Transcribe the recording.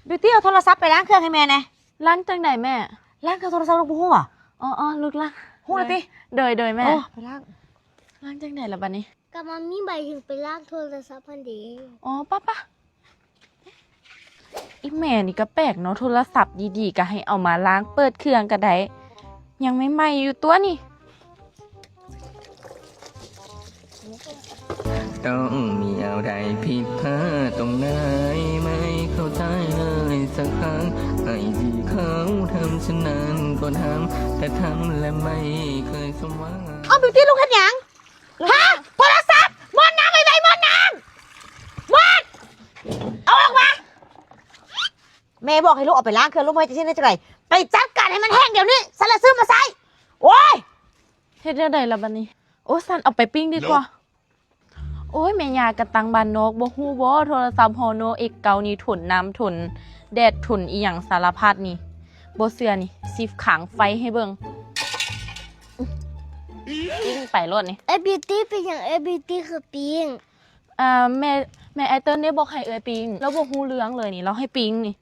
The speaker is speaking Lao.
ບິວຕີ້ ເອົາໂທລະສັບໄປລ້າງເຄື່ອງໃຫ້ແມ່ແດ່. ລ້າງຈັ່ງໃດແມ່? ລ້າງເຄື່ອງໂທລະສັບ ລູກບໍ່ຮູ້ຫວາ? ອໍໆ ລູກລ້າງ. ຮູ້ລະຕິ? ໂດຍໆ ແມ່. ໂອ້ ໄປລ້າງ. ລ້າງຈັ່ງໃດລະບາດນີ້? ກະມັນມີໃບຫຍັງໄປລ້າງໂທລະສັບຫັ້ນເດ. ອໍ ປະໆ. ອີ່ແມ່ນີ້ກະແປກເນາະ ໂທລະສັບດີໆກະໃຫ້ເອົາມາລ້າງ ເປີດເຄື່ອງກະໄດ້ ຍັງໃໝ່ໆຢູ່ຕົວະນີ້. ຕ້ອງມີອະໄລຜິດພາດຕົງໄດ໋ ໄມ່ເຂົ້າໃຈເລີຍສັກຄັ້ງ ໃຫ້ທີ່ເຂົາທຳສະນັ້ນກໍທຳ ແຕ່ທຳແລະໄມ່ເຄີຍສົມຫວັງ. ເອົາ ບິວຕີ້ ລູກເຮັດຫຍັງ? ຮະ ໂທລະສັບ ໝົດນ້ຳ ໄວໆ ໝົດນ້ຳ ໝົດ ເອົາອອກມາ. ແມ່ບອກໃຫ້ລູກເອົາໄປລ້າງເຄື່ອງ ລູກບໍ່ເຮັດຈັ່ງຊີ້ໄດ້ຈັ່ງໃດ? ໄປຈັດການໃຫ້ມັນແຫ້ງດຽວນີ້ ຊັ້ນລະຊື້ມາໃຊ້. ໂອ້ຍ ເຮັດແນວໃດລະບາດນີ້? ໂອ້ ຊັ້ນເອົາໄປປີ້ງດີກວ່າ. ໂອ້ຍ ແມ່ຍ່າກະຕັງບ້ານນອກ ບໍ່ຮູ້ບໍ່ ໂທລະສັບ Honor ເອັກເກົ້າ ນີ້ທົນນ້ຳທົນແດດ ທົນອີ່ຫຍັງສາລະພັດນີ້. ບໍ່ເຊື່ອນີ້ ຊິຄາງໄຟໃຫ້ເບິ່ງ. ປີ້ງໄປໂລດນີ້. ເອື້ອຍບິວຕີ້ ເປັນຫຍັງເອື້ອຍບິວຕີ້ຄືປີ້ງ? ອ່າ ແມ່ ແມ່ອ້າຍເຕີນໄດ້ບອກໃຫ້ເອື້ອຍປີ້ງ ລາວບໍ່ຮູ້ເລື່ອງເລີຍນີ້ ລາວໃຫ້ປີ້ງນີ້.